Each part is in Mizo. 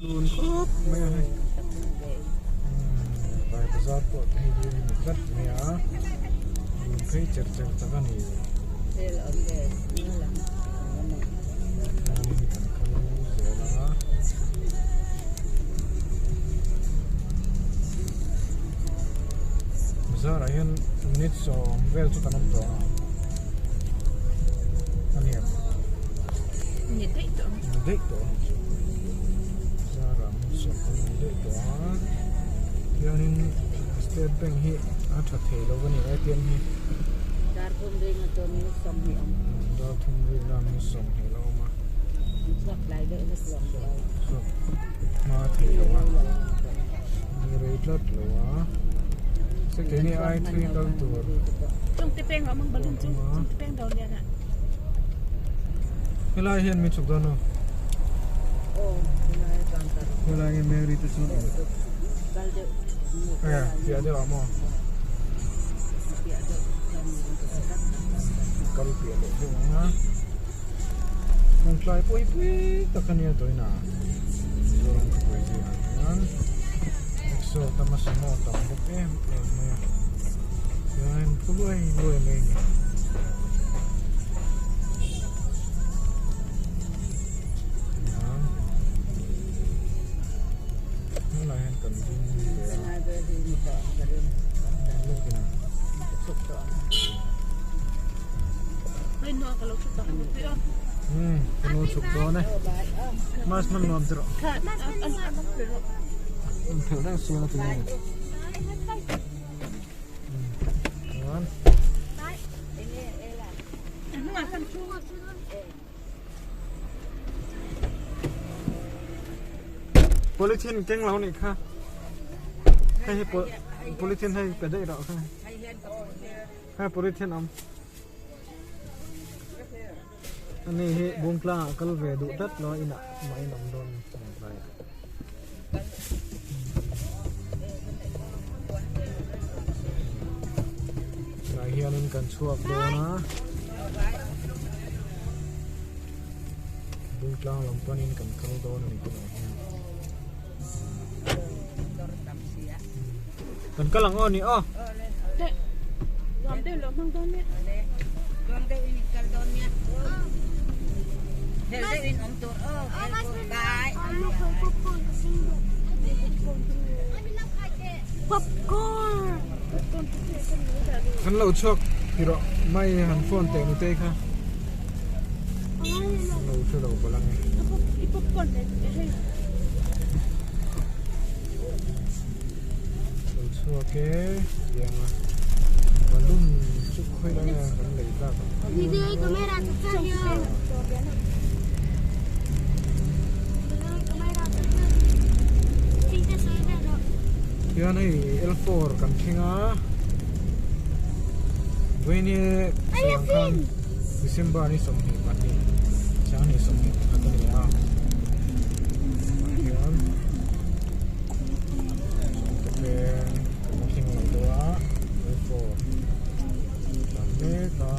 Lun khawp mai a hei umm bazar pawh te hei hi a ni tlat mai a lun phei cher cher tak a ni chuanin kan kal zel a bazar ah hian minute sawm vel chu kan awm tawh ang a ni ang. Ni daih tawh ang. Ni daih tawh ang chu. Zara min sawm kan awm daih tawh a. Hianin State Bank hi a tha thei lo a ni ATM hi. Dar thum ringa chuan min sawm hi awm. Dar thum ringa min sawm hi lo awm a. An chhuak tlai deuh na chuang duh a. Chhuak hma thei lo a. Ni rei tlat lo a. Se keini ai thui kal tur. Chung te peng awm ang balloon chu. Chung te peng dawr lian ah. Helai hian min chhuk dawn lo. Helai nge Mary te chuan awm. Eh, piah deuh ah maw? Kal piah leh deuh ang a. Lawngtlai pui pui tak a nia tawina. Mizoram khawpui zingah hian rickshaw tam a sumo tam bawk em em mai a. Tihian phu luai luai mai a ni. Helai hian kan ding ve a. Umm ka nu chhuk dawn e. Mas hman nuam ti rawh. An phelh reng si a ti nge. Chuan. Polythene keng lo nih kha. Hei hi polythene hei pe daih rawh kha. Hei polythene awm. Ani hi Bungtlang ah kal ve duh tlat lo a inah mah in awm dawn Lawngtlai ah. Tunah hianin kan chhuak dawn a. Bungtlang lam panin kan kal dawn a ni tunah hian. Kan kal ang aw ni aw. Kan lo chhuak ti rawh mai han phone teh nutei kha. Lo hre lo palh ange. Lo chhuak e tiang a balloon chu khawi lai nge kan lei tlak ang. Tihian hei L4 kan thleng a vawiin hi chuan khan December ni 22 sanghnih 21 a ni a tah hian Chawngte peng kan la thleng lo deuh a L4 tlan mek a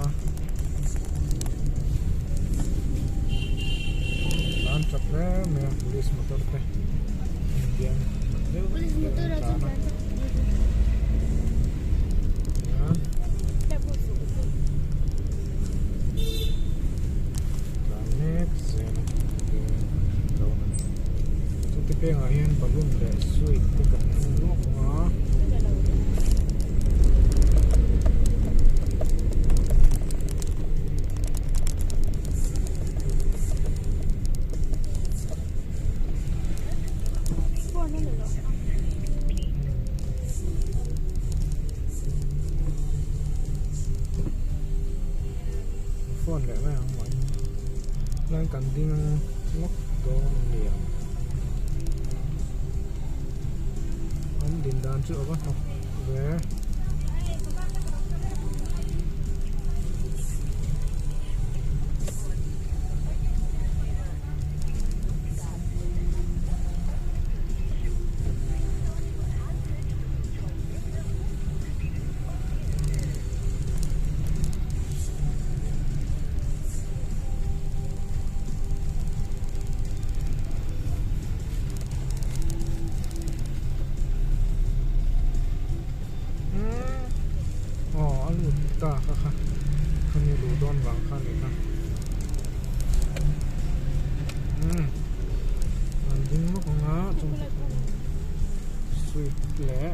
tlan chak hle mai a police motor te Indian deuh deuh an tlan a. Tlan mek zel a dawn a ni chuti pengah hian balloon leh sweet te kan hmu nuak ang a. Phone leh mai ang mah in line kan ding lawk dawn a ni ang an din dan chu a va hnawk ve. chung te sweet leh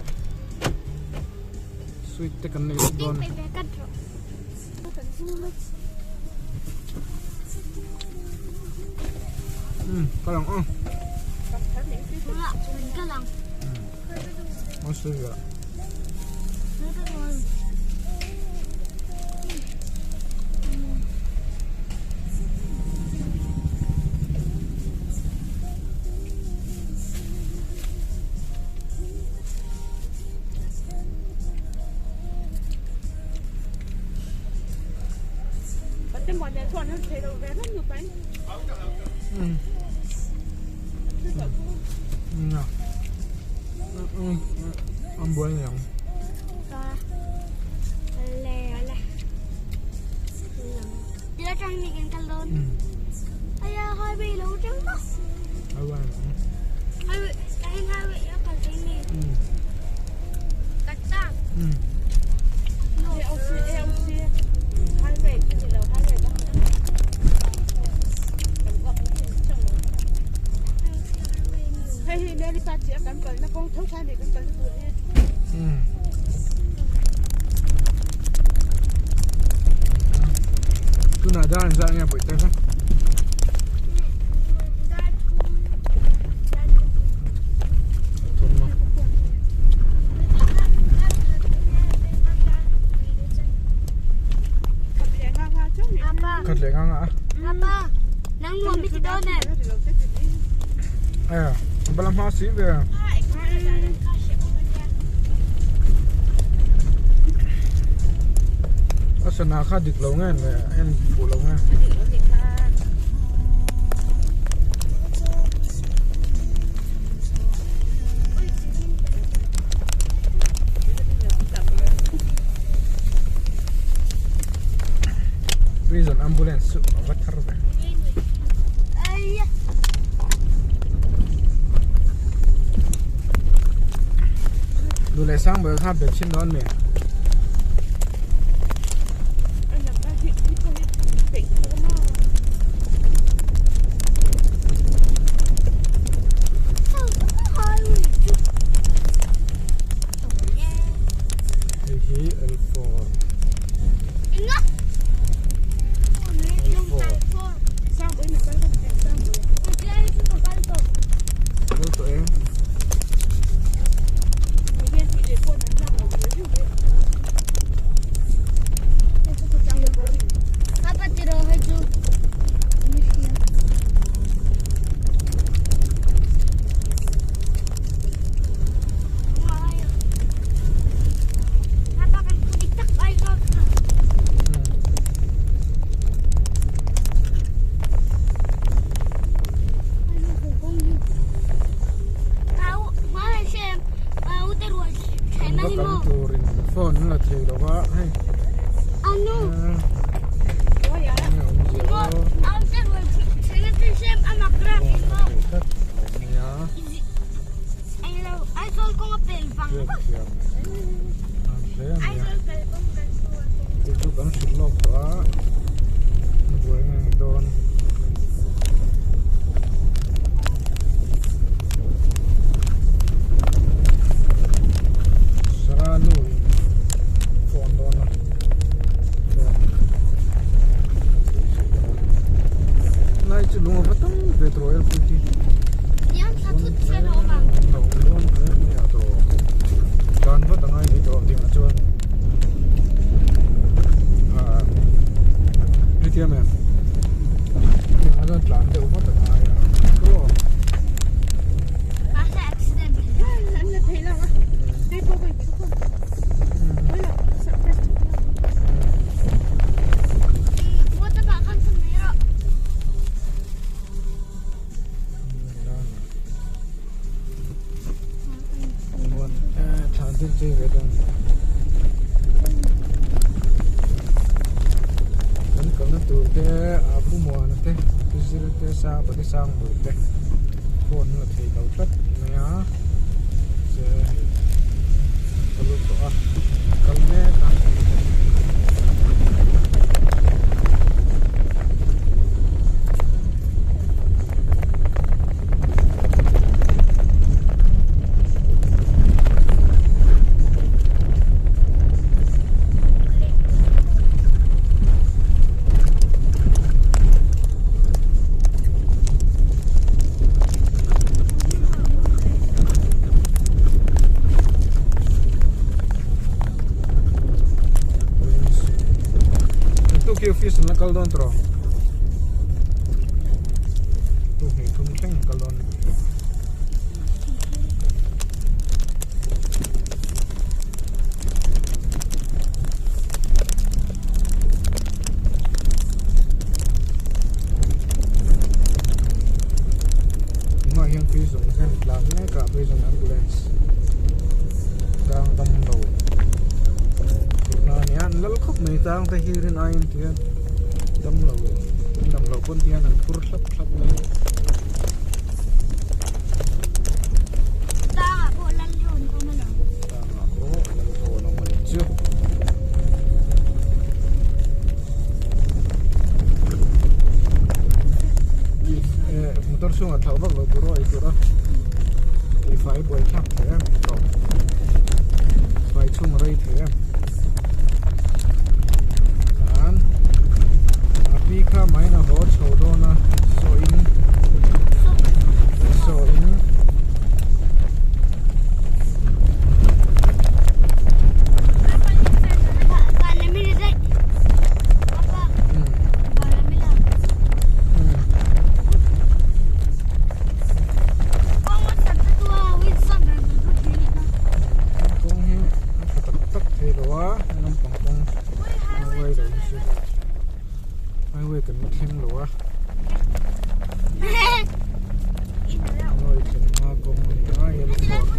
sweet te kan nei bawk dawn. Umm kal ang aw. Kal ang. Umm a sawi ve a. An buai ni ang. Tunah dar an zah nge bawih te kha. Khat leh nga nga a. Aya, bala hma si ve. A sana kha dik lo nge le en fuh lo nge. Prison ambulance chu a va thar ve. Duh leh sang ber kha bet chhin dawn mi. Hei hi L4. Va kal turin phone an la thei lo va hei enge awmzia aw Chu chu kan hrilh lawk tawh a buai nge ni dawn Sara nu in phone dawn a phone lai chu lung a va tam ve tawh airport hi. Dan vat angai ni tawh dingah chuan ah hetiang em dingah chuan tlan deuh vat angai a aw. Kan kalna tur te a pu muana te pu zir te sang pate sang bur te phone an la thei lo tlat mai a che hei ka lut tawh a kal mek a. Fees an la kal dawn tawh tu hnih thum thleng an kal dawn ni Tunah hian prison hian tlan mek a prison ambulance tang dam lo tuna nia an lal khawp mai tang te hi rin aiin tihian dam lo an dam loh pawn tihian an phur thlap thlap mai a. Tangah pawh lal rawn awm a lo. Tangah pawh lal rawn awm a ni chu. Motor chhungah thlauh vak loh tur aw ei tur a ei fai buai thlak thei em tawh fai chhung a rei thei em chuan a pi kha main a haw chho dawn a saw in saw in. Kawng hi a tha tak tak thei lo a lampang kawng highway lo hi chu highway kan la thleng lo a highway thlen hma kawng a ni a yellow board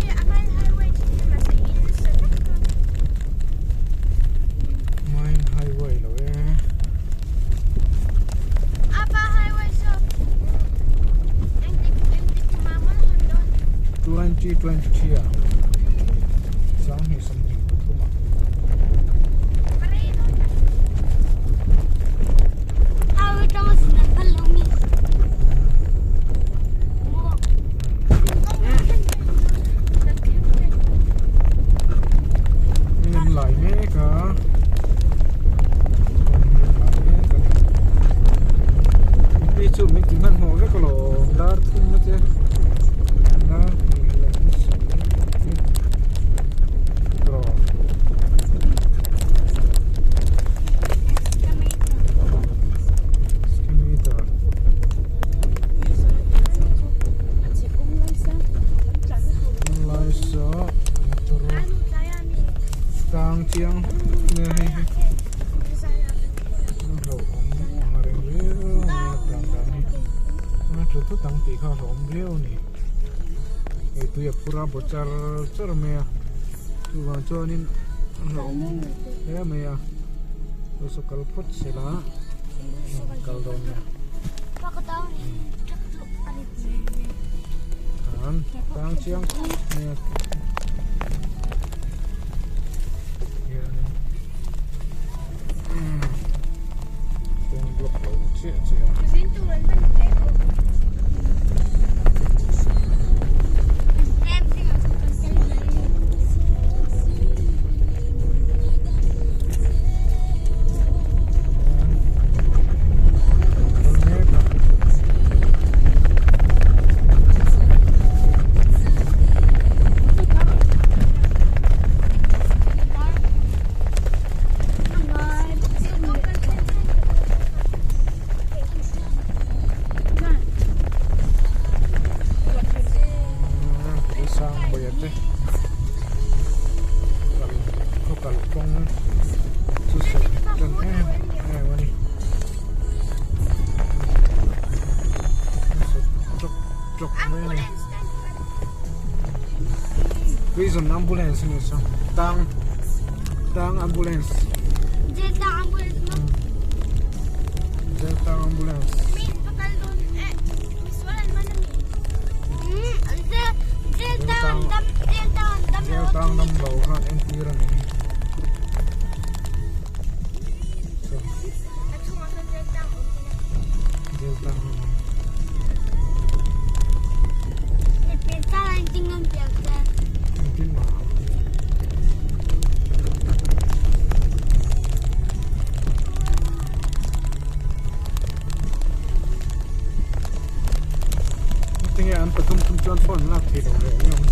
main highway lo e. 2023 ah sanghnih sawmhnih pathum ah Hei an lai mek a. Pi chu min ti hmanhmawh vek alawm dar thum a che dar hnih leh sawm tawh excavator lai saw motor tang chiang nia hei hi a hlauhawm ang reng riau mai a tlan dan hi a tlu thut ang tih kha a hlauhawm viau a ni hei tui a phur a baw char char mai a chuvang chuanin a hlauhawm hle mai a chu saw kal phawt se la kal dawn nia an tang chiang khawp mai a. Kawng block lo chiah chiah a. Prison ambulance ni so tang tang ambulance Jail tang ambulance mo jail tang ambulance Jail tang jail tang dam lo khan entir ani so jail tang engtin mah tinge an pathum thum chuan phone lak thei lo leh eng awm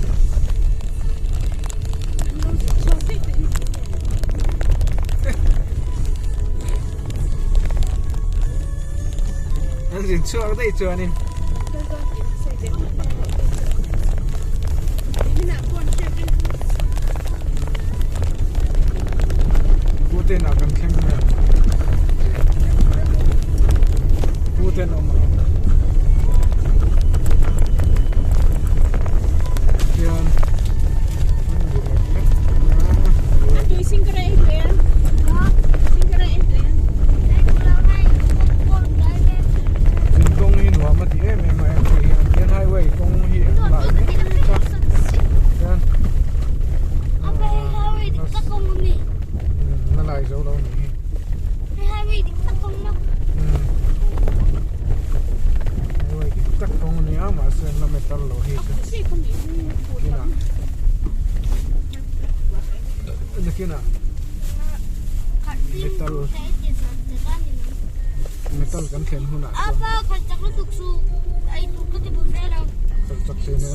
An zin chhuak daih chuanin. Puten ah kan thleng mai ang. Puten awm ang. Hian an bu lek lek a. Tui singkara ei duh em? Singkara ei duh em? Zin kawng hi nuam a ti em em a em pawh hian hian highway kawng hi a lai mek a hian na lai zo lo ni hi. Highway dik tak kawng a ni a mahse an la metal lo hi chu kinah nakinah metal metal kan thlen hunah chuan chak chak thin e.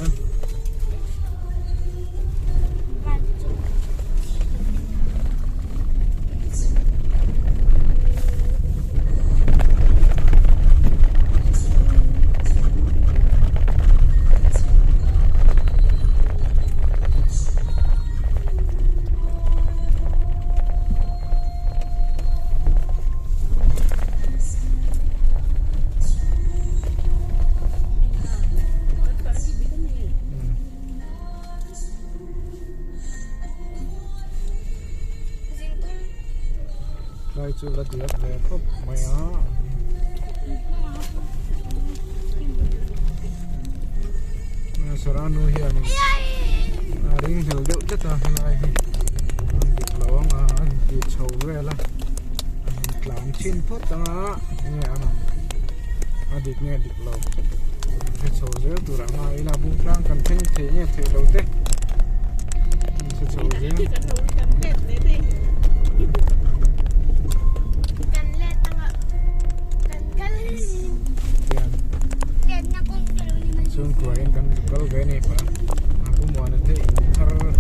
Lai chu la diak ve khawp mai a. Saranu hianin a ring hlel deuh tlat a helai hi an dik lo ang a an ti chho vel a an tlan thin phawt ang a enge an ang a dik nge dik lo hre chho zel tur ang a ila bung tlang kan thleng thei nge thei lo te an hre chho zel. Chhungkua in kan kal ve a ni pah a pu Muana te in thar ah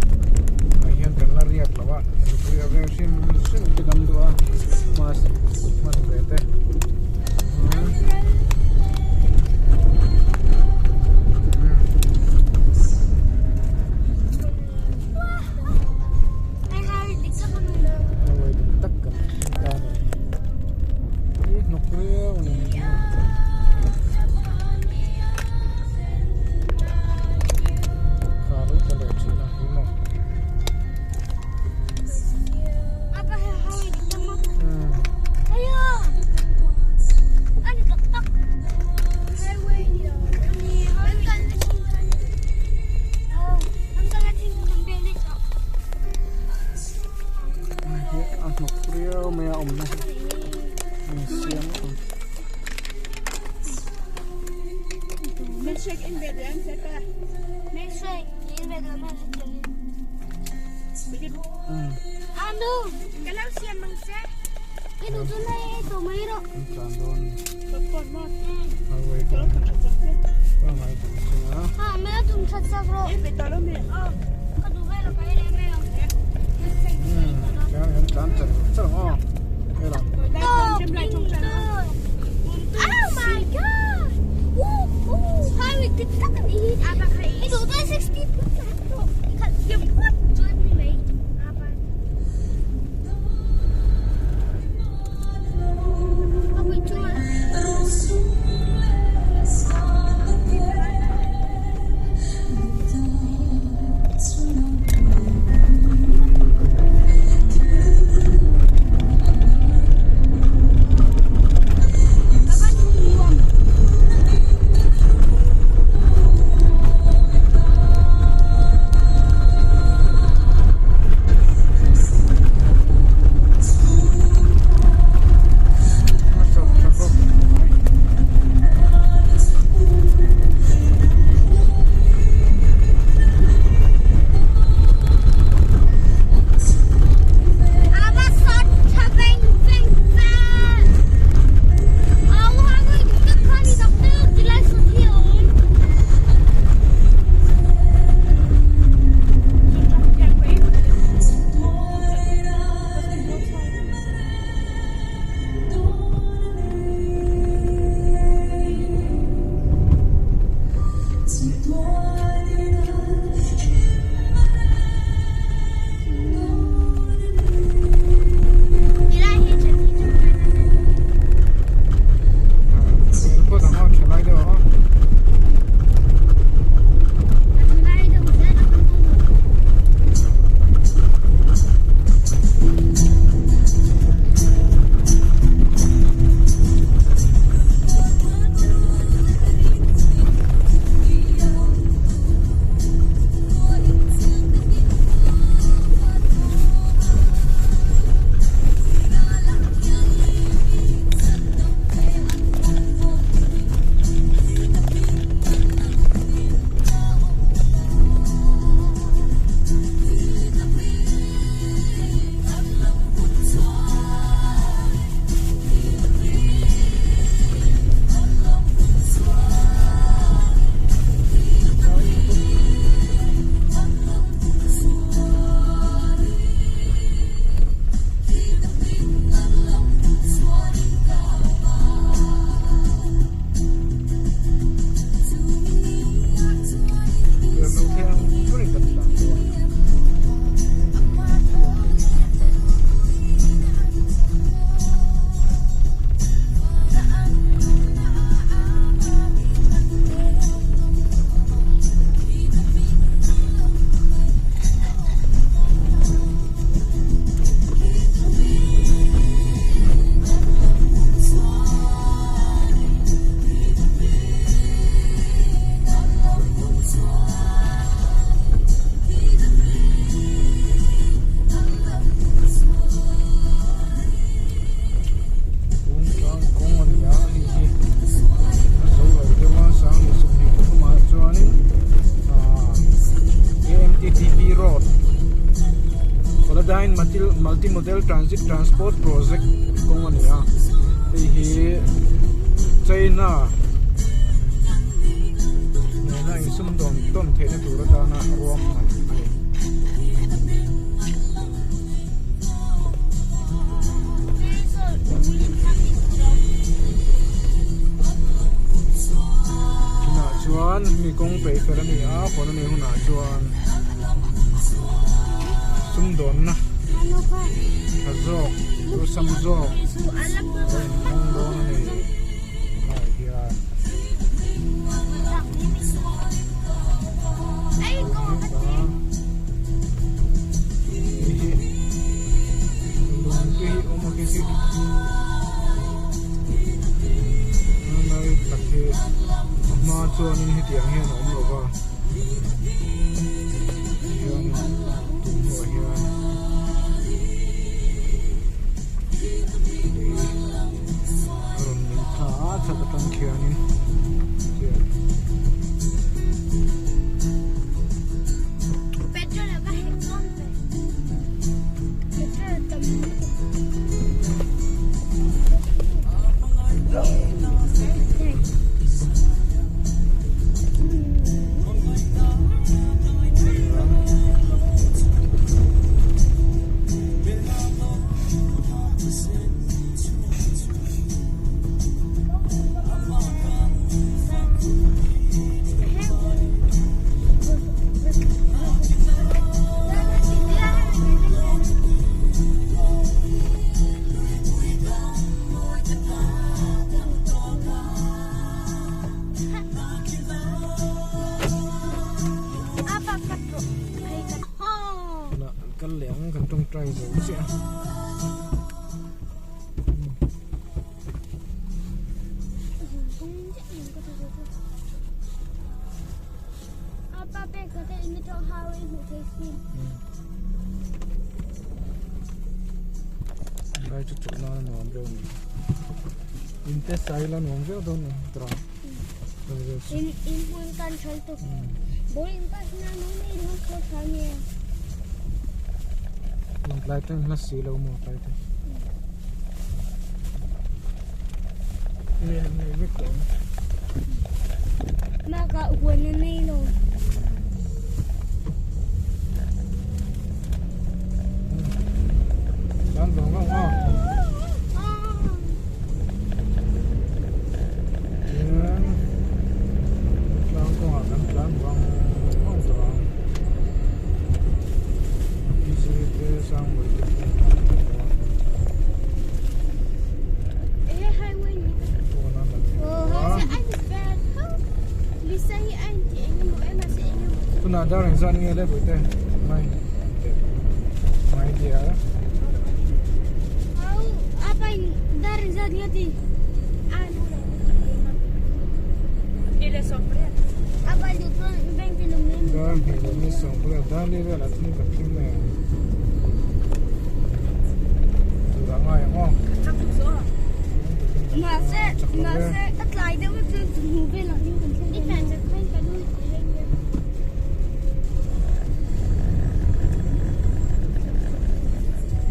hian kan la riak lo a zuk riak ve hrim hrim te dam duh a mask hman ve te. A hnawk riau mai a awmna hi insiam a awm. An tlan dawn highway kawng pangngai kan thleng a. Tiang hian tlan char char ang aw helam. Anodyne Multimodal Transit Transport Project kawng a ni a hei hi China nena insumdawn tawn theihna tur atana ruahman a ni. Tunah chuan mi kawng peih fel a ni a hawn a nih hunah chuan sumdawnna tha zawk awlsam zawk a inhawng dawn a ni tunah hian. Hma chuanin hetiang hian a awm lo va tihianin tun hnuah hian lei a rawn min thla a chhak atang khianin tiang. Kal leh ang kan tawngtai zo chiah a. Lai chu chawlh nan a nuam viau a ni. In te sai ila nuam viau dawn a ni tawh a. In hmun kan thawl tuk. Ball in pass na nung na in hmun kho tha nia. Tlai teng hla si lo maw tlai te. Maka huan na nei lo. Tlan vang vang a. Tian tlang kawngah kan tlan vang vang tawh ang. Easy te Sangmui te pawh an tlan tawh a. Tunah dar engzat nge le Puite mai mai dear. Dar hnih leh ni sawmpariat dar li velah chuan kan thleng mai ang. Turah ngai ang aw.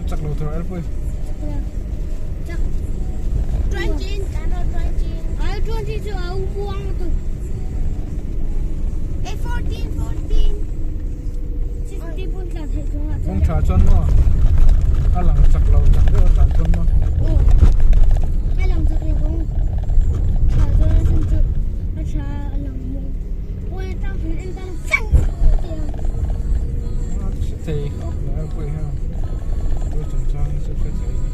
Chak lo tur el pui. Kawng tha chuan maw a lang chak lo chak deuh a tlan chuan maw. Hre thei khawp mai a pawh hian motor chungchang hi chu hre thei a ni.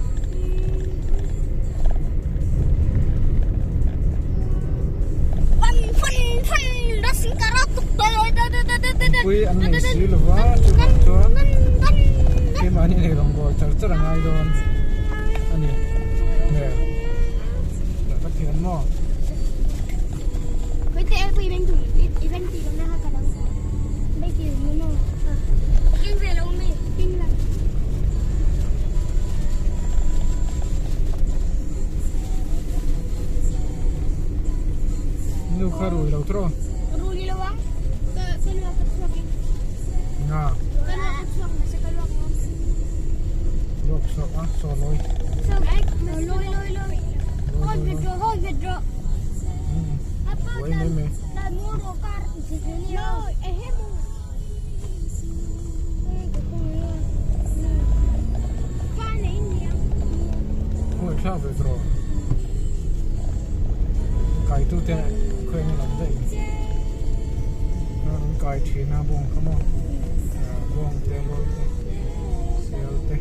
Mipui an nei si lo va chuvang chuan keimahni nei rawngbawl char char a ngai dawn a ni hmel tah tak hian maw. Nu kha rui lo tawh. Rui lo ang. Ka luak ka chhuak in. Nga. Ka luak ka chhuak mahse ka luak ngam. a saw lawi. Lawi lawi lawi. Hawi vet rawh. Buai mai mai. Khawi thlak vet rawh. Kai tu te khawi eng lam daih. An kai thin a bawng kha maw. Bawng te lawi te sial te.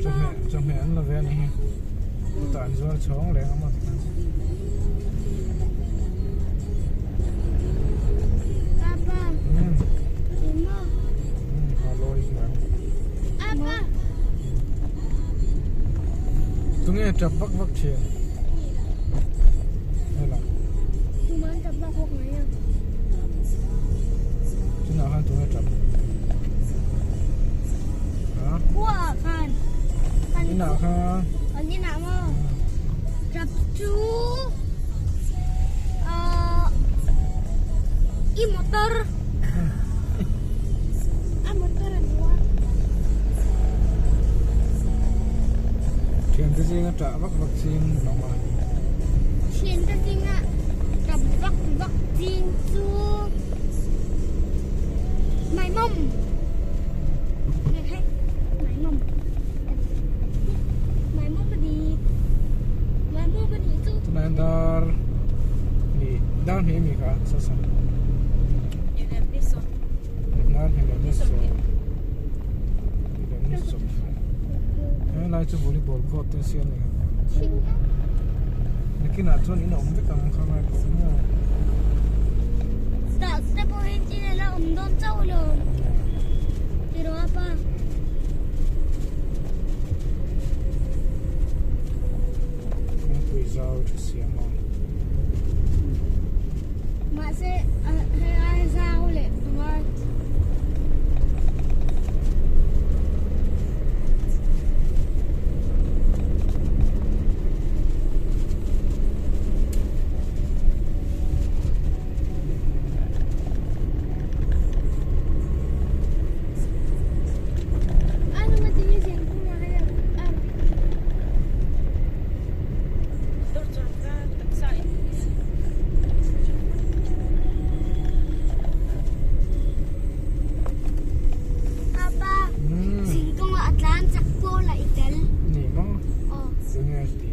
Chawhmeh chawhmeh an la ve a ni hi chutah an zuar chhawng leng a maw tikhan. Tunge tap vak vak thin hela tunah khan tunge tap ha inah khan Tap chu i motor. A motor a ni a. Thiante zinga tah vak vak ching lo a. Thiante zinga tap vak vak ching chu my mom. My mom. My mom a ni. My mom a ni chu. Tunah hian dar hnih dar hnih a mi kha sa sa. Helai chu volleyball court te siam a ni nakinah chuan in a awm vek ang kha ngai pawh maw. Tah te pawh hian chin a la awm dawn chauh lo tiraw apa. Kawngpui zau tha siam a. Mahse hei ai zau leh a ngai. Ni maw? Tunge a ti?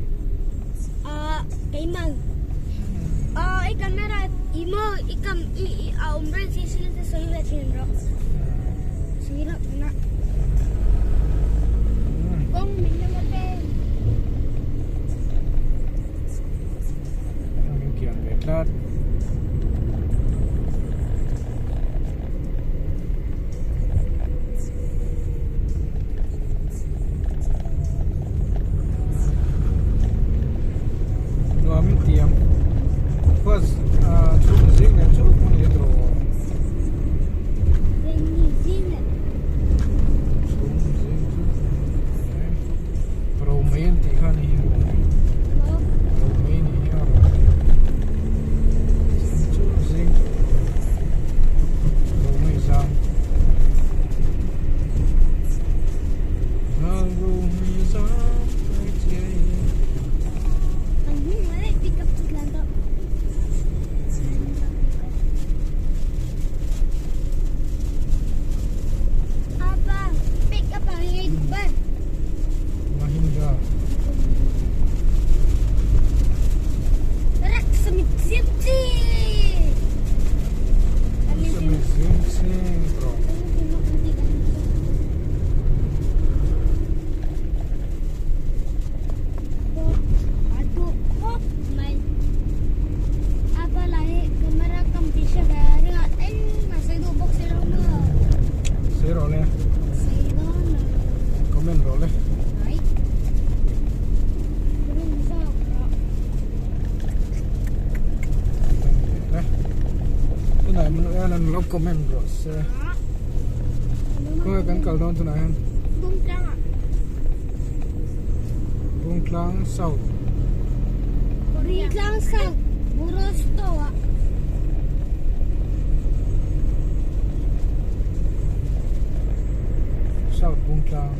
Min kian ve tlat. Nuam in tiam. First chhung zing leh chu hmun hi a tawh. comment rawh le. Tunah hian en an lo comment rawh se. Khawnge kan kal dawn tunah hian? Bungtlang ah. Bungtlang South. Bungtlang South Bureau Store ah. South Bungtlang.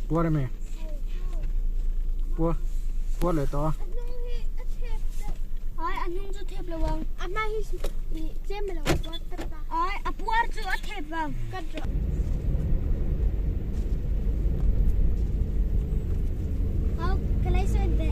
Pua đây mày. Pua. Pua lại to. Ai anh nhung cho thép là vâng. Anh mai hi chém là pua tất cả. Ai à pua cho thép vâng. Cắt rồi. Không, cái lấy xe về.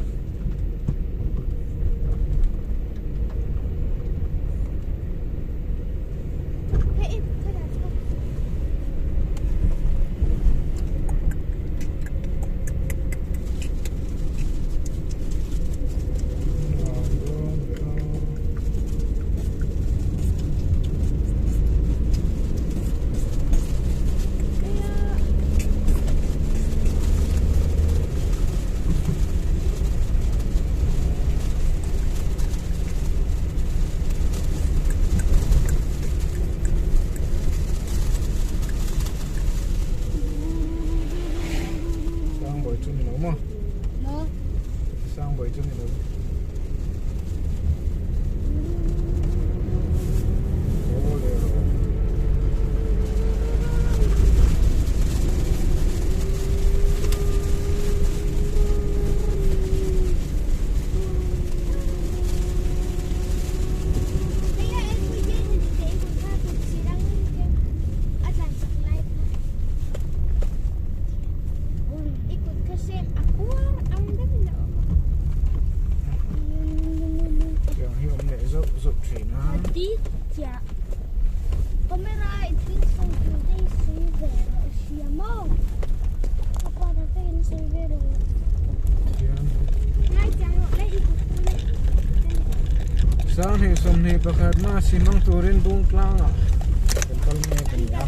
Sang hi sawmhnih pakhat hma simang turin bung tlang ah kan kal mek a ni a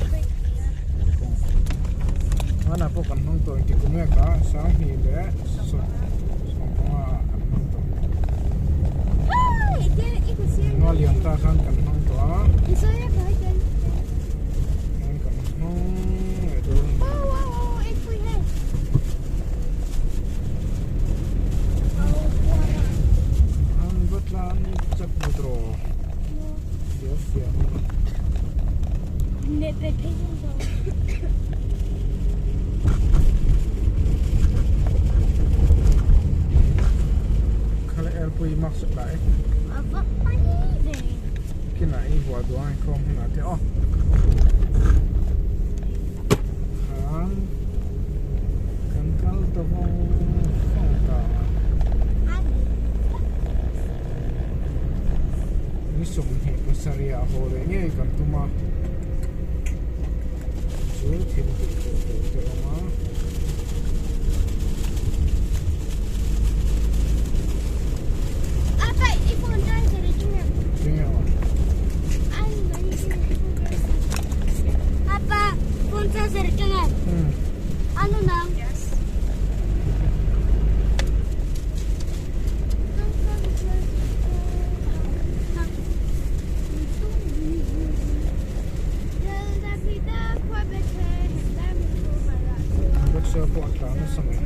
hmanah pawh kan hmang tawh engti kum mek a sang hnih leh sawmpanga ah kan hmang tawh hma lian ta khan kan hmang tawh a kan hmang leh tur a ni. chhuah duh ang inkhawm hunah te aw. Khan kan kal ta vawng vawng ta a. Ni 27 ah haw leh ngei kan tum a. Chu thil tih tur tur te awm a. Rickshaw pawh a tlan nasa mai.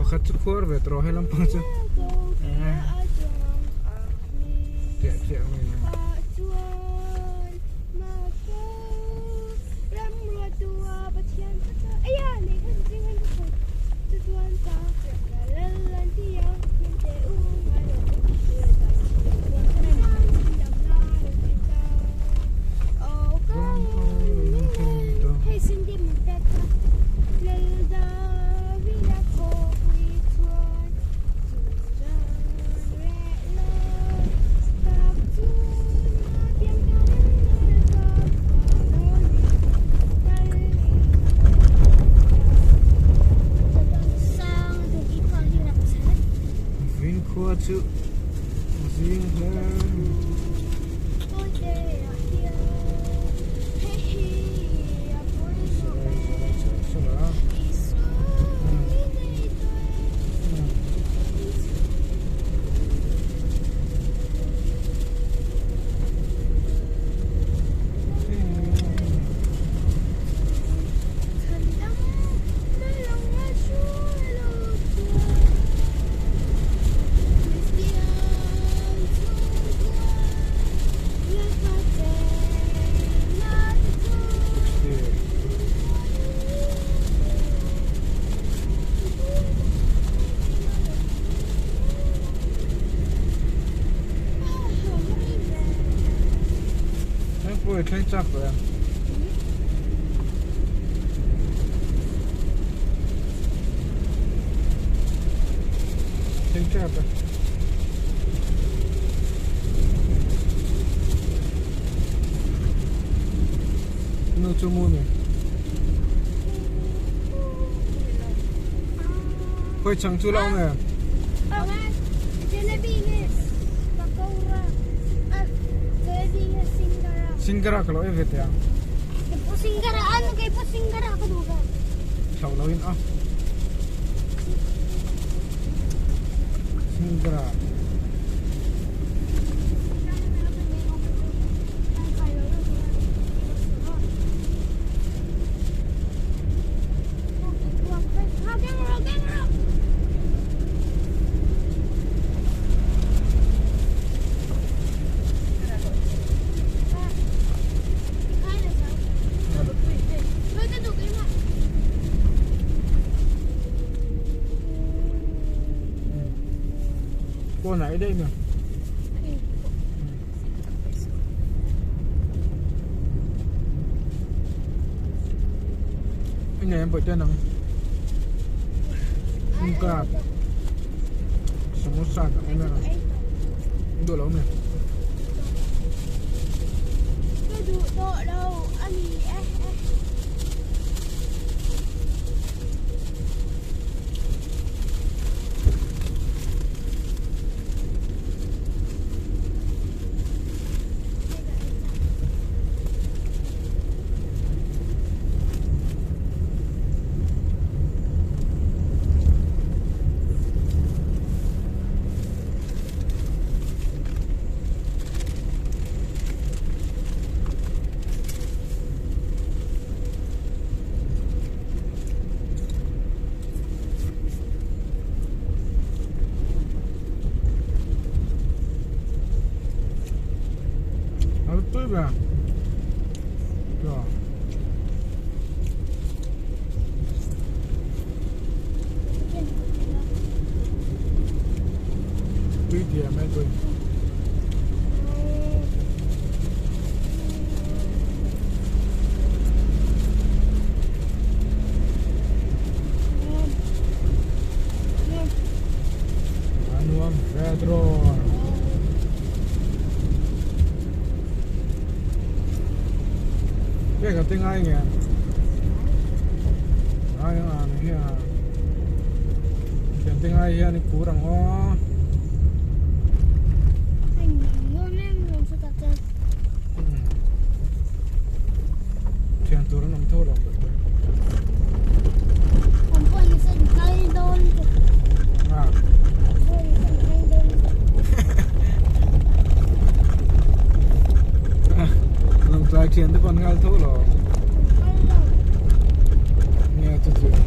Pakhat chu khuar ve tawh he lampang chu chiah chiah mai na. Vin khua chu zing hle Thleng chak tawh em? Thleng chak e. Nu chu mu ni. Khawi chang chu la awm em? Singara ka lo em ve teh ang. Hlau lo in a. Hmun berah. Cô nãy đây mà. Anh em bởi tên nào Nunca samosa ka na. Đồ lâu nè. Cái tiếng Anh nhỉ? Ai à này à. Tiếng Anh hiền thì cú rằng ó. Thiền tôi nó nằm thô lòng được rồi. À. Lòng trái thiền tôi còn ngal thô rồi. Nghe tôi rồi.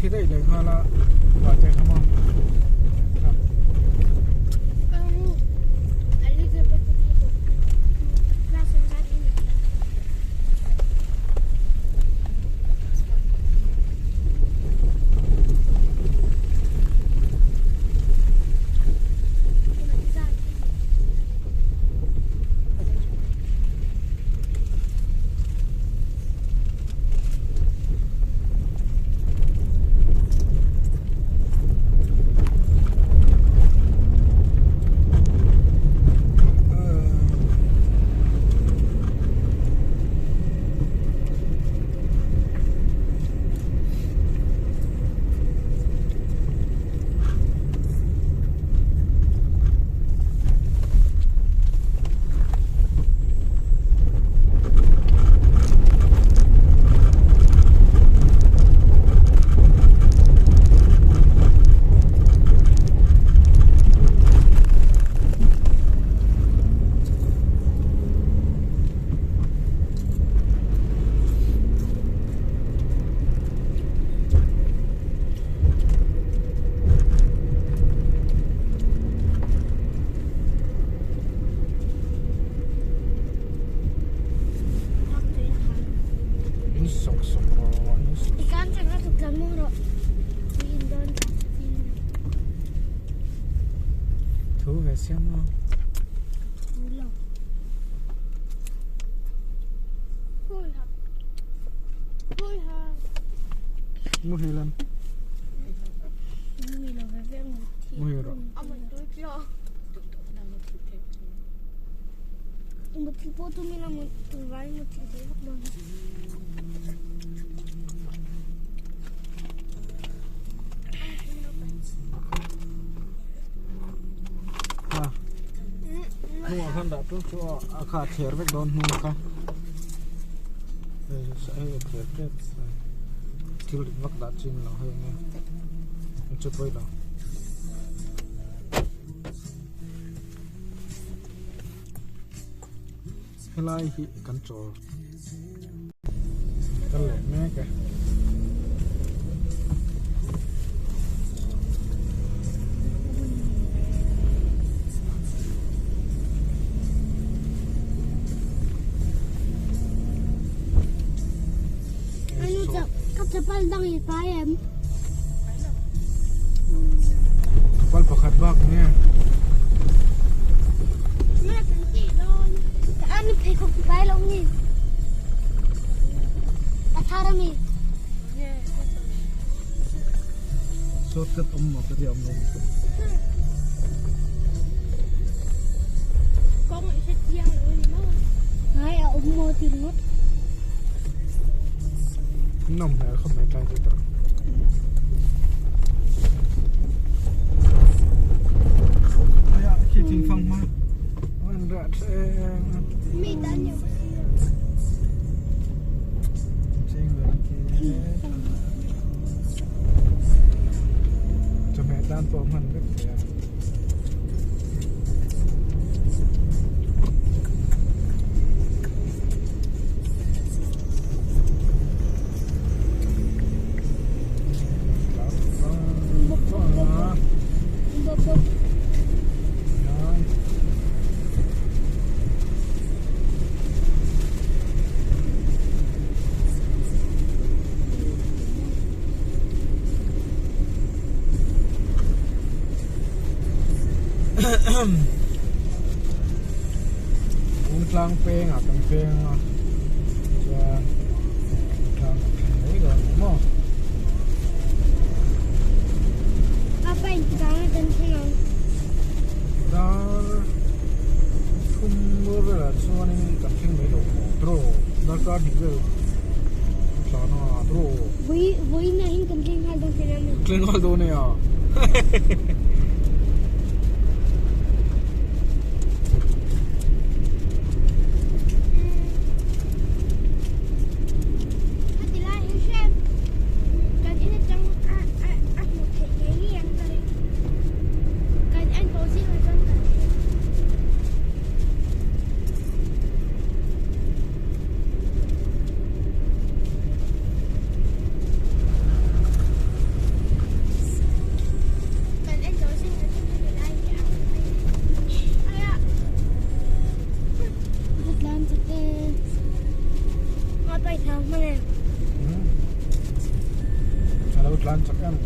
Thì đây là hoa là quả trái không ạ? Thu ve sia maw? Thu lo. Hui ha. Hui ha. Muhil em? Muhil lo ve ve ang. Muhil rawh. A mutui tlo. Muthil pawh tumin a mutui vai muthil thei vak dawn. Hnungah khan dah ṭul chu a kha a thler vek dawn hnung kha hei a thler tep thil rit vak dah chin lo hei enge chu pawi lo. Helai hi kan chawl kal leh mek e. Ka chapal dang i pai em? Chapal pakhat bak nge. Ani pheikhawk i pai lo nge? A thar ami? Shortcut awm maw ka ti awm lo. Kawng i hre chiang lo ani maw? Ngai a awm maw ti ringawt. Nawm hmel khawp mai tlai chu tawh. Aya khi thing fang hma. An rah thleng. Mi tan yo ka si. Ching ve khi. Chawhmeh tan pawh hman vek thei a. Tlang peng ah kan peng a chuan tlang kan thleng mai dawn ni maw. Apa in tlang kan thleng ang. Dar thum bawr velah chuanin kan thleng mai lo maw draw darkar hnih vel tlan a draw. Vui vui na hin kan thleng nghal dawn thei a mi. Thleng nghal dawn e a. A lo tlan chak em?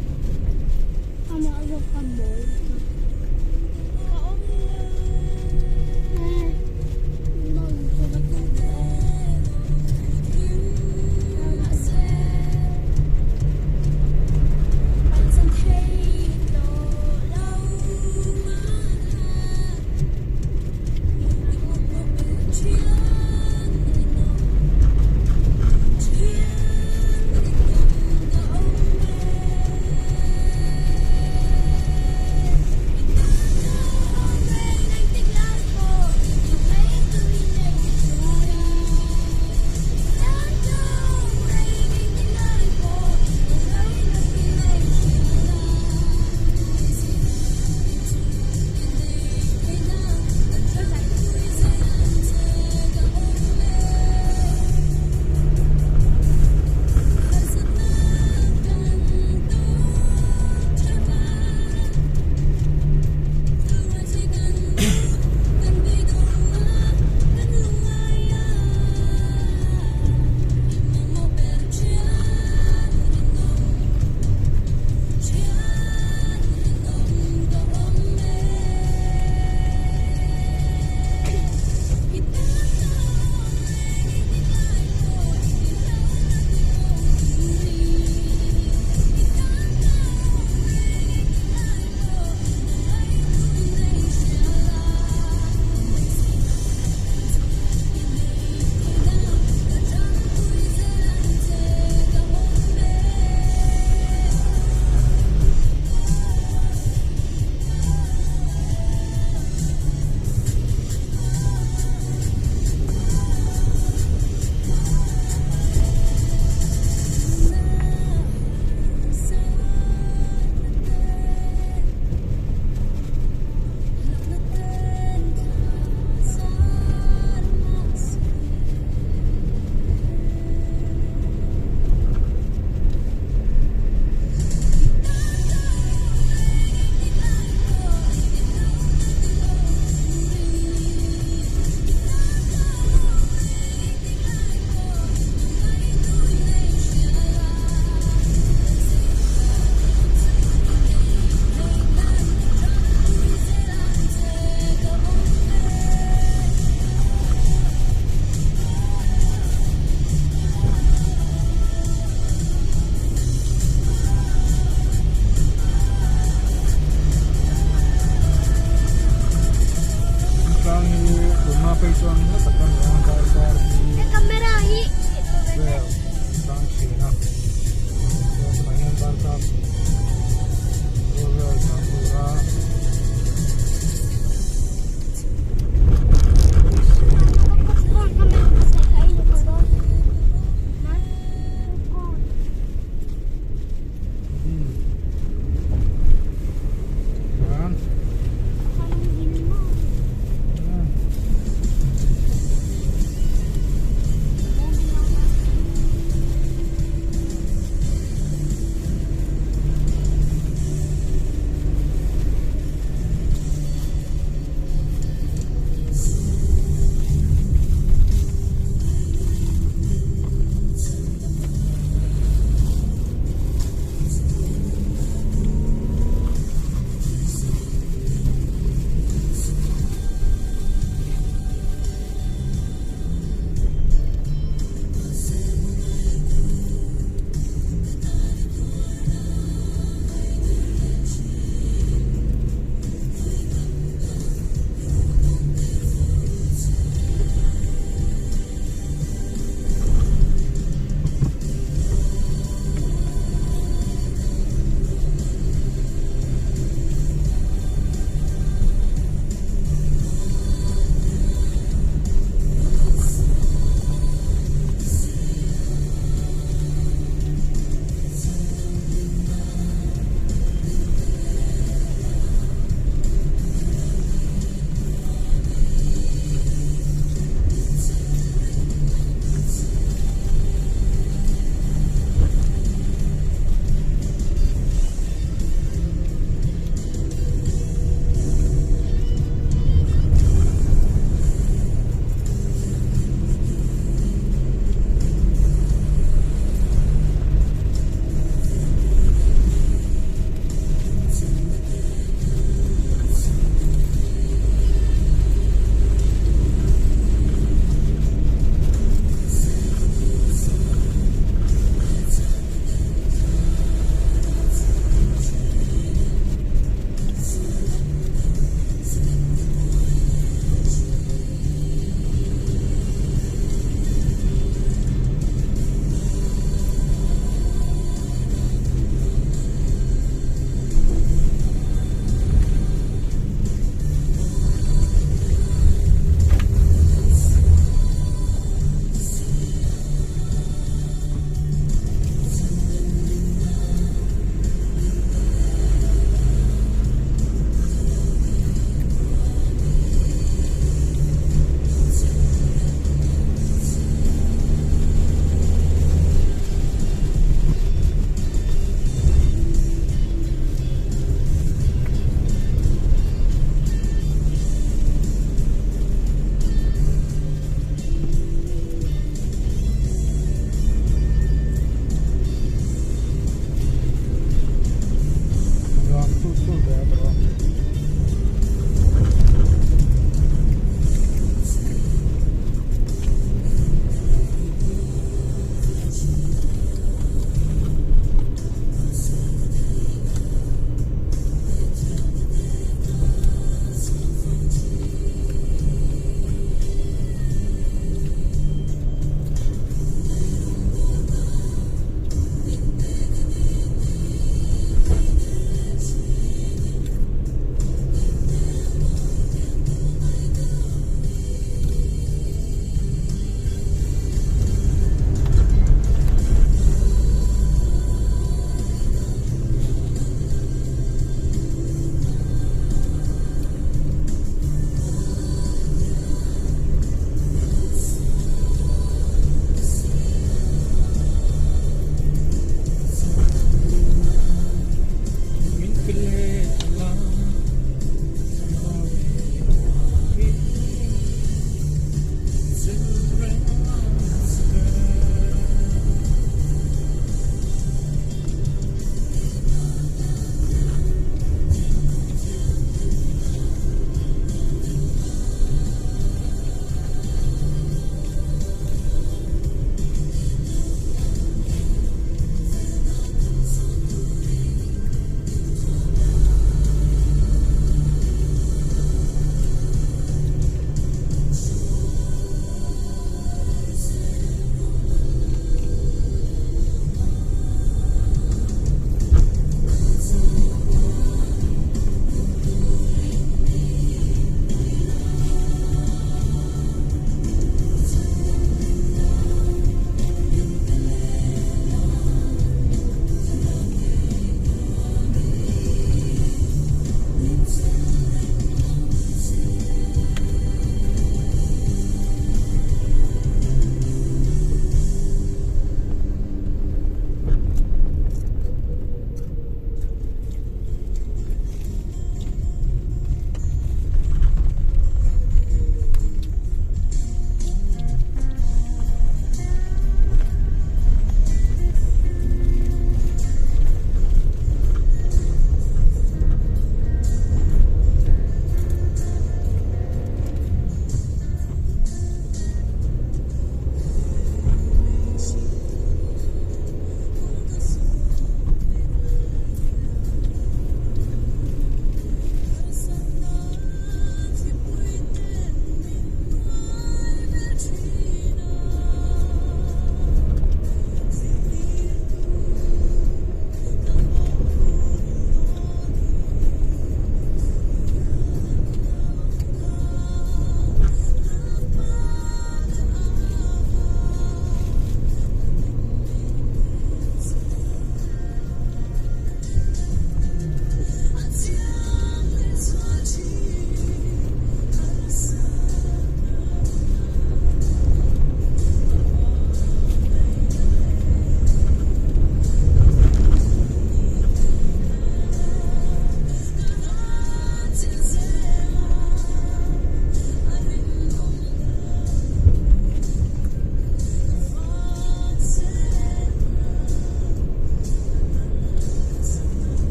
phut phut ve a tawh a.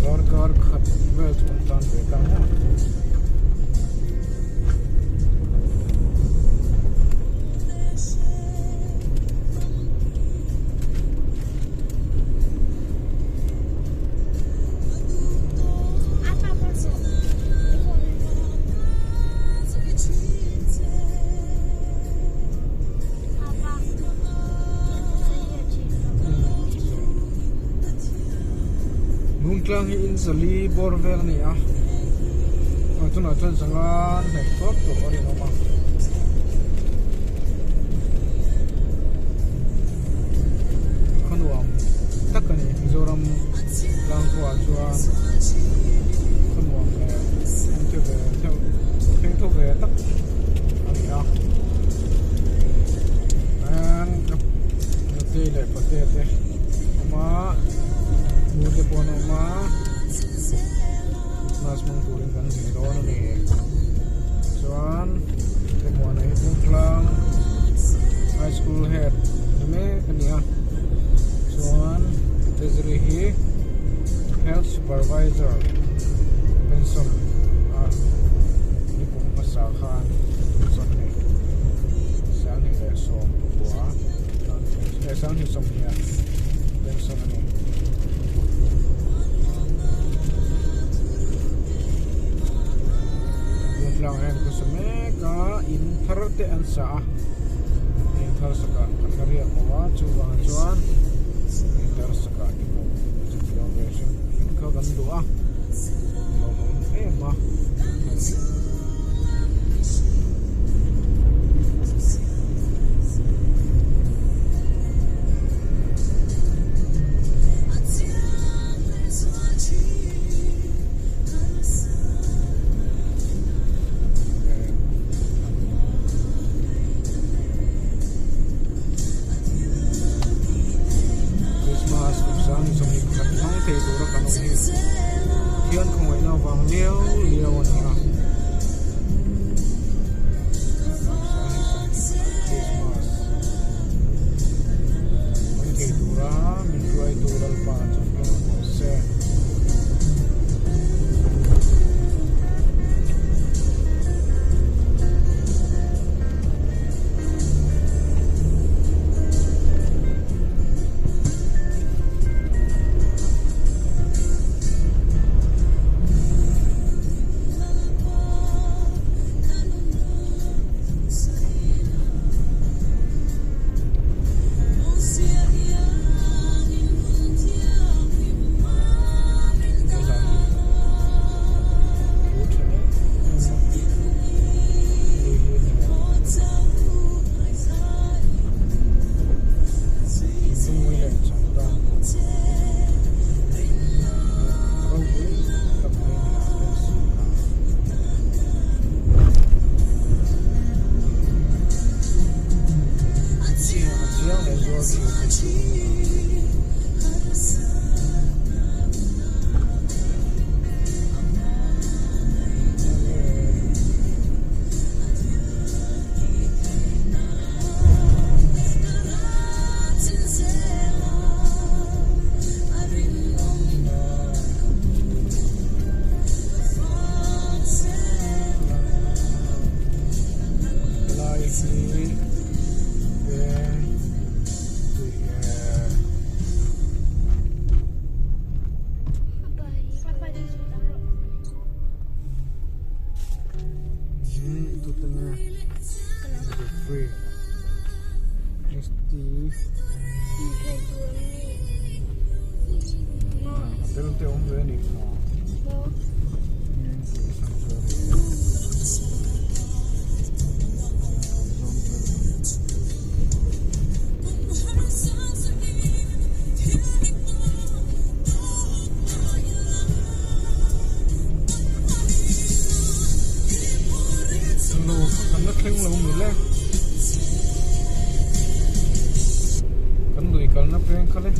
Darkar khat vel chu kan tan ve ta maw. Lungtlang hi in zali bawr vel a ni a tunah chuan zanga hnaih tawp tawh a rinawm a. Khaw nuam tak a ni Mizoram tlang khuaah chuan khaw nuam leh thengthaw ve theuh thengthaw ve tak a ni a chuan nutei leh pate te awm a nu te pawh an awm a Christmas hmang turin kan zin dawn a ni chuan Temuana hi Bungtlang High School head ni mek a ni a chuan Tezri hi. Supervisor pension a nikum hmasa khan sawmhnih sanghnih leh sawm pakua eh sanghnih sawmhnih ah pension a ni. Tlang hian khawsa mek a in thar te an sa a in thar sakah kan la riak lo a chuvang chuan in thar sakah te pawh chutiang ve hrim hrim kha kan duh a lawmawm em a. Christmas kum sang sawmhnih pakhat hmang thei tura kan awm hi Pathian khawngaihna avang liau liau a ni a. Christmas hmang thei tura min hruaitu Lalpa chu hmel rawh se. Helai hi veng tui eh tute nge free st a tel te awm ve a nih kha. Kan la thleng lo mi le kan lui kalna peng kha le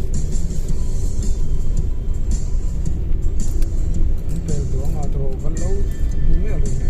An pel duang ah tawh kan lo hmu miah lo nen.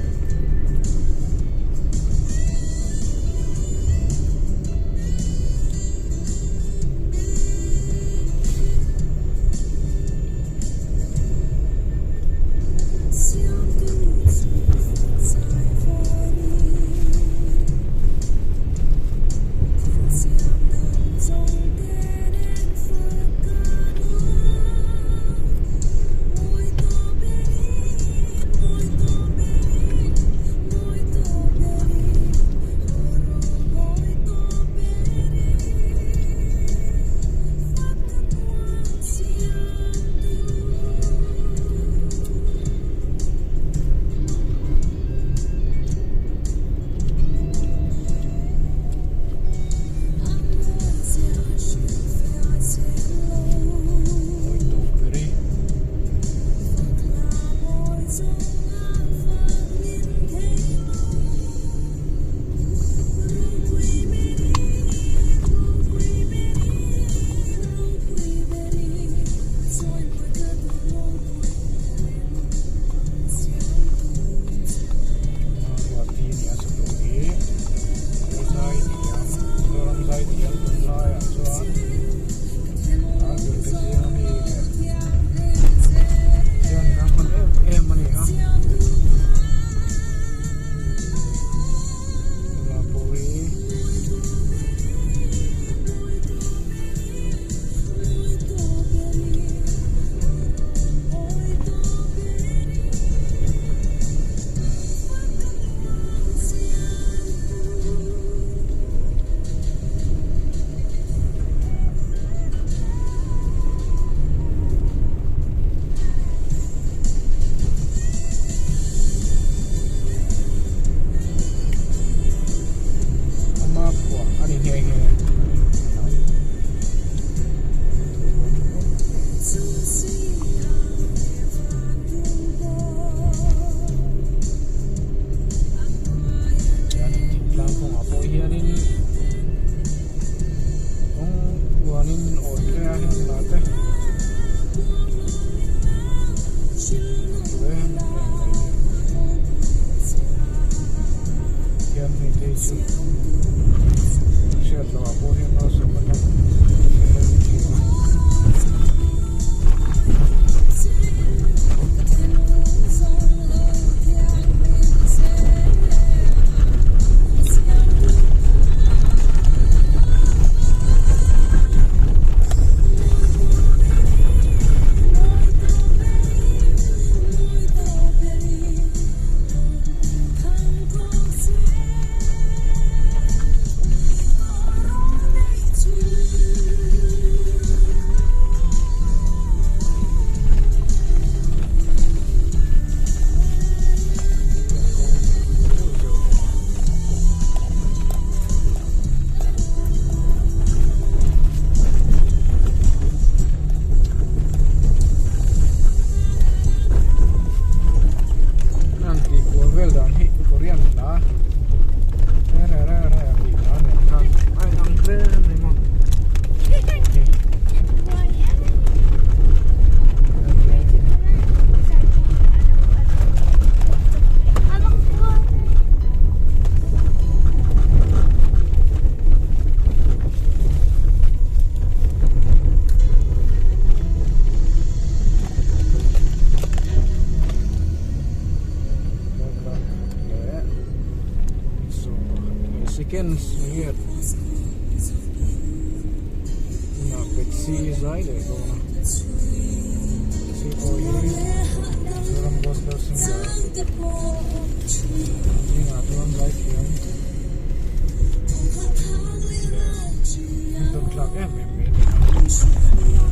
Hianin thingtlang kawngah pawh hianin kawng tluanin awi te a heng lah te chu em em mai ni hian hei te hi chu hriat loh ah pawh hian malsawmna tam tak a lo ni thin a. An tih kual vel dan hi Korean hla re re re re a tih hla nen khan a inang hle mai maw. Seconds riat inah taxi zai leh dawn a taxi pawh hi Mizoram gospel singer zingah chuan zai thiam leh entawn tlak em em mai a ni a.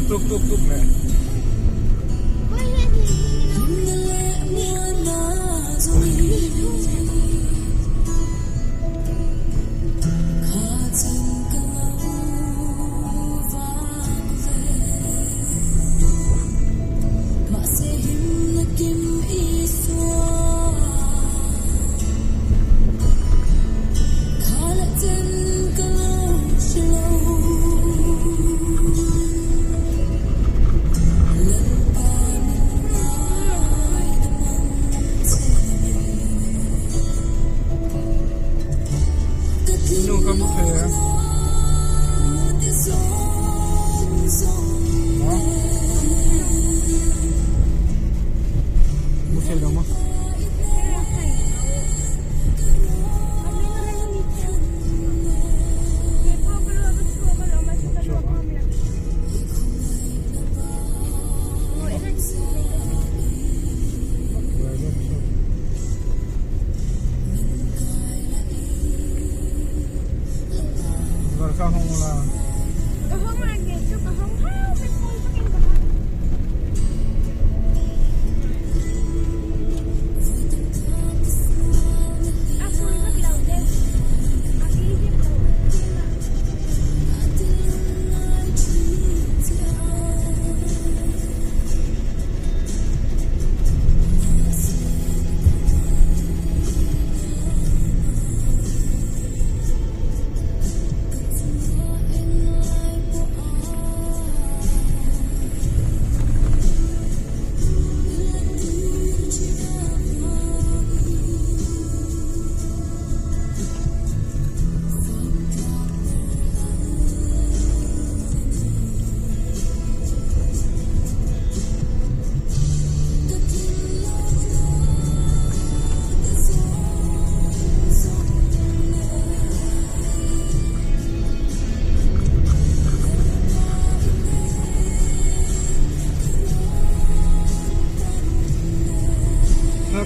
Tuk tuk tuk leh. Nu ka mu thei em? Mu thei lo maw? Ka hong la. Ka hong la nge chu ka hong hau me pui pakin ka hong. A pui vak lo de. A pi vek lo.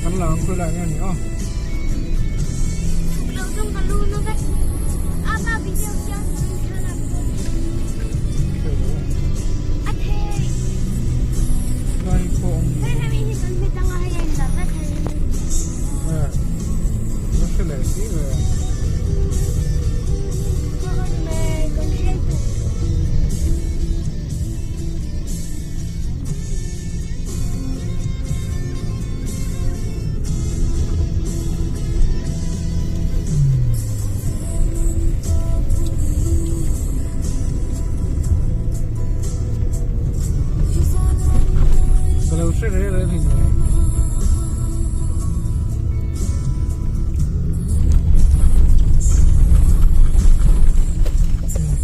Kan lang khoi lai nge ni aw. Lai pawh awm hre leh si ve. Ka lo hre reng reng thei lo.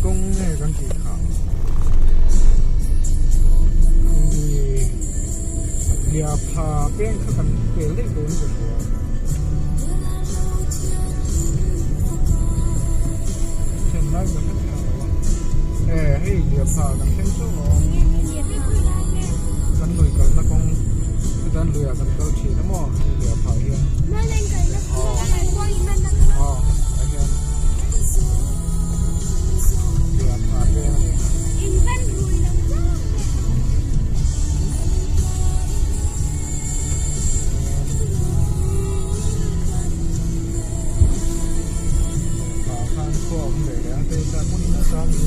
Kawng nge kan tih kha lia pha peng kha kan pel daih dawn ka hria. Then lai ka hre thei lo a. E hei lia pha kan thleng chauh a. Kan lui kalna kawng chutan luiah kan kal thin a maw hei lia pha hian. Aw ah hian lia pha peng a ni. pe ta pawh in a ni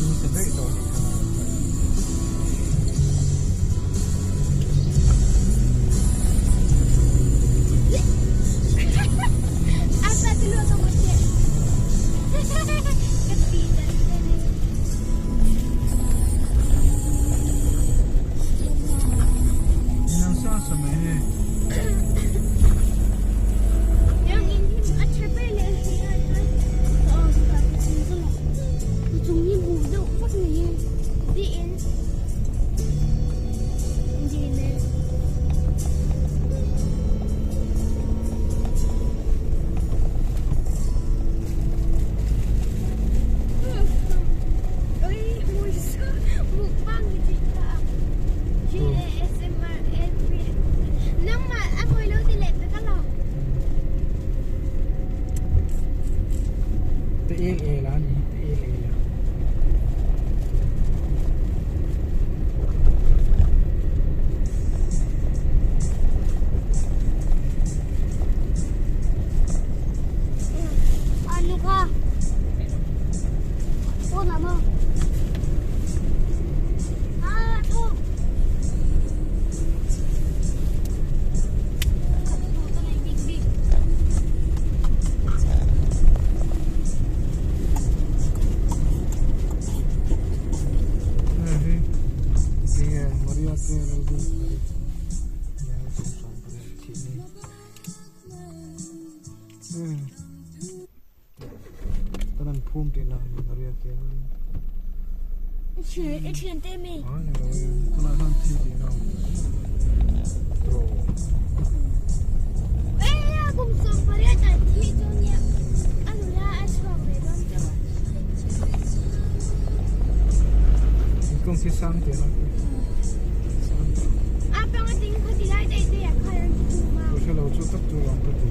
in sa daih tawh a nih kha. Te el el a ni te el el a. Ano ka? O naman. Ah, ito. Big, big. Maria te lo du ya kum som pariat thi ni. Tanan phum ti na Maria te lo Thian te mi. Ah ni lo tuna han thi ti na tro. Eh, kum som pariat a thi chu nia. Ano la aswang ve don te wa. Kung si sang te na. Ah, pang ting ko ti lai dai te ya kharan tu ma. Ko se lo chu tak chu lam pa ti.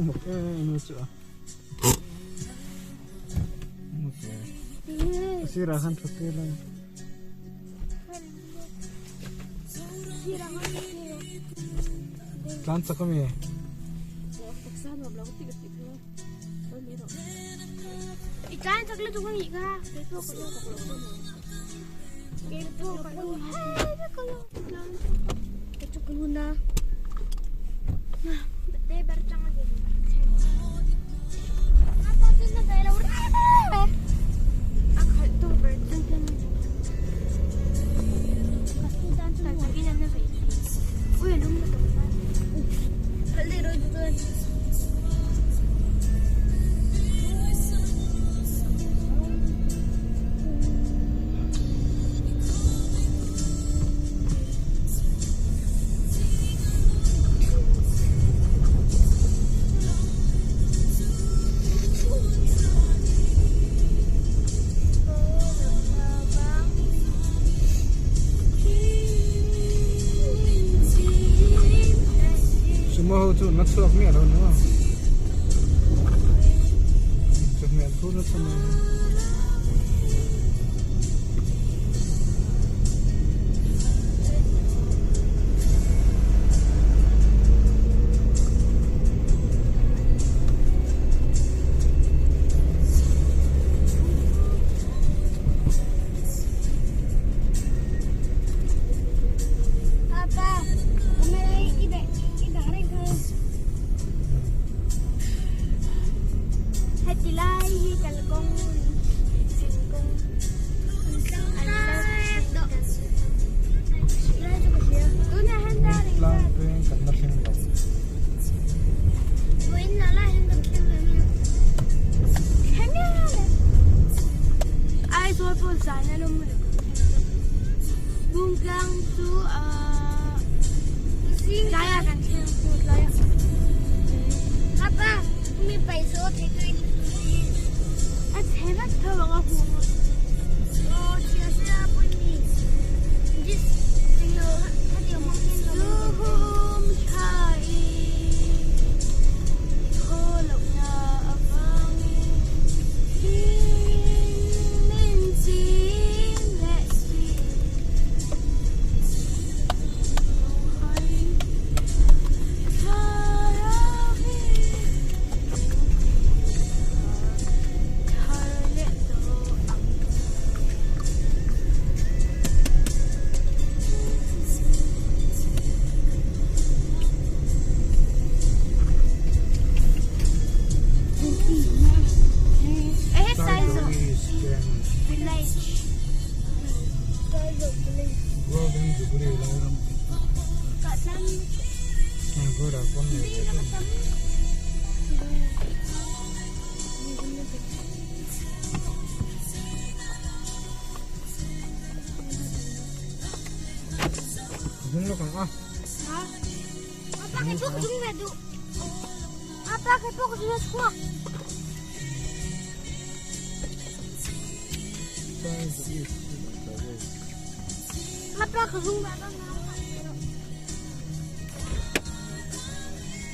Mak e nu chu a. Mak e. A sirah khan thut tir la. Tlan chak ami? I tlan chak lutuk a nih kha. Keipawh ka lo hei vek a lo tlan chak a. Ka chuk lun a. Te ber chang a lian Apa chu na ve lo A khalh tu ber chu Ka su dan chu takin an na ve thei. Ui a lum lutuk a. Khalh leh rawih chu chuan. Sumo ho chu na chhuak miah lo ni maw chawhmeh an phur nasa mai a. Heti lai hi kalkawng zinkawng an lo Tlang peng kan la thleng lo. Aizawl pawh zan a lawm lo Bungtlang chu ahh tlaiah kan thleng chu tlaiah a chhe vek tho ang a hung Zuhum tha in thaw lohna avangin thing min chim leh si. Golden Jubilee lai ram Border pawn nei ve thung. Zung lawk ang a.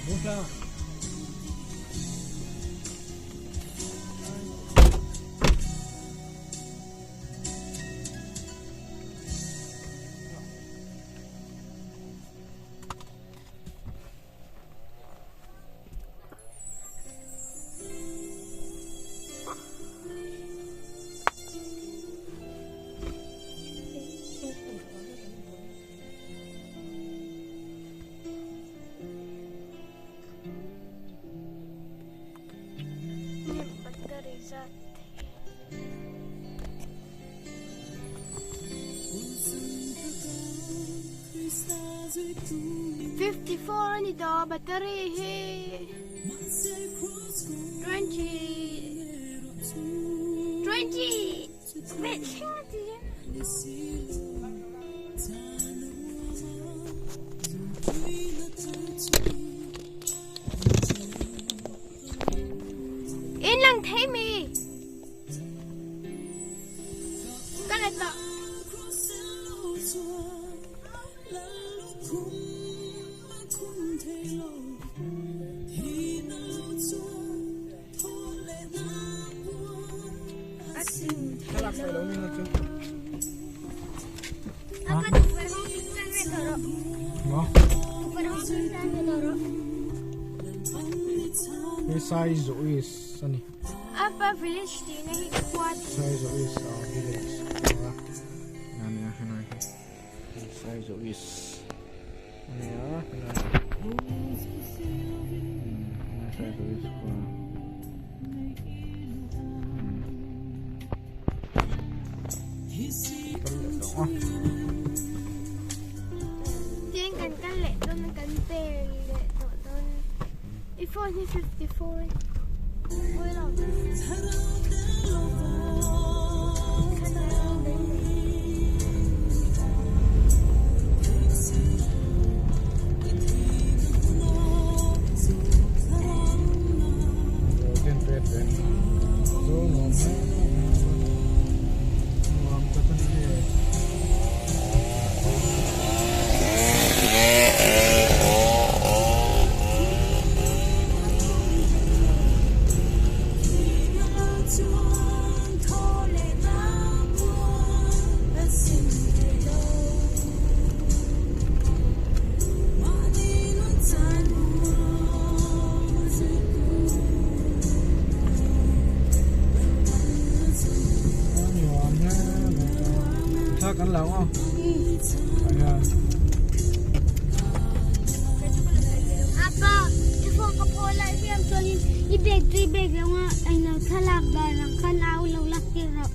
Bungtlang. 54 a ni tawh battery hi 20 20 veh thleng a ti hian. In lang thei mi ka la tawh. He Saizaw East a ni. Apa village tih na hi khua tih. Saizaw East a village a nia helai hi Saizaw East a nia helai hi Saizaw East khua. Tin kan kal leh dawn a kan pel leh tawh dawn i phone hi 54 pawi lo. Apa i phone ka phaw lai hiam chuanin i bag chu i bag lo nga englo thlalak dan ang khan au lo lak tir rawh.